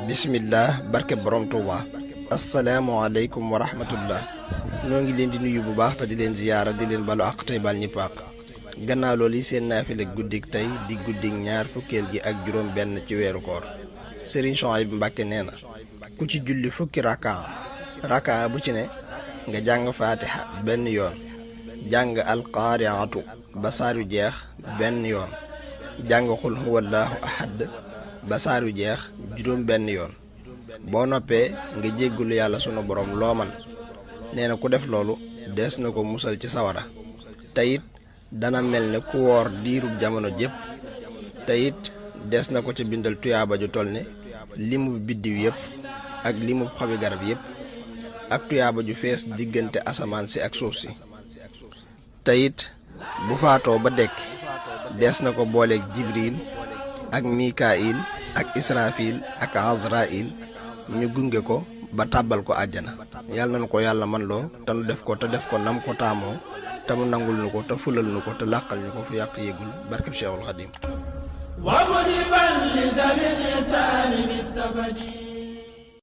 bismillah barke borom Tuuba. asalaamaaleykum wa rahmatullah. noo ngi leen di nuyu bu baax te di leen ziyaara di leen balu àq tey bal ñëpp àq. gannaaw loolu yi seen naafila guddik tey di guddik ñaar fukkeel gi ak juróom benn ci weeru koor. Sëriñ Souhaïbou Mbacké nee na ku ci julli fukki rakaa bu ci ne nga jàng faatiha benn yoon, jàng alqaariatu ba saaru jeex benn yoon, jàng xul huwallaahu ahad ba saaru jeex juróom benn yoon. boo noppee nga jéggulu yàlla sunu borom loo man. nee na ku def loolu dees na ko musal ci sawara te it dana mel ne ku woor diirub jamono jépp te it dees na ko ci bindal tuyaaba ju toll ne limu biddiw yépp ak limu xobi garab yépp ak tuyaaba ju fees diggante asamaan si ak suuf si. te it bu faatoo ba dekk dees na ko booleeg Jibril ak Mikail ak Israfil ak Azrail ñu gunge ko ba tàbbal ko àjjana. yàlla na ko yàlla man loo te nu def ko te def ko nam ko taamoo te mu nangul nu ko te fulal nu ko te làqal ñu ko fu yàq yéegul barkeb Cheikhul Khadim.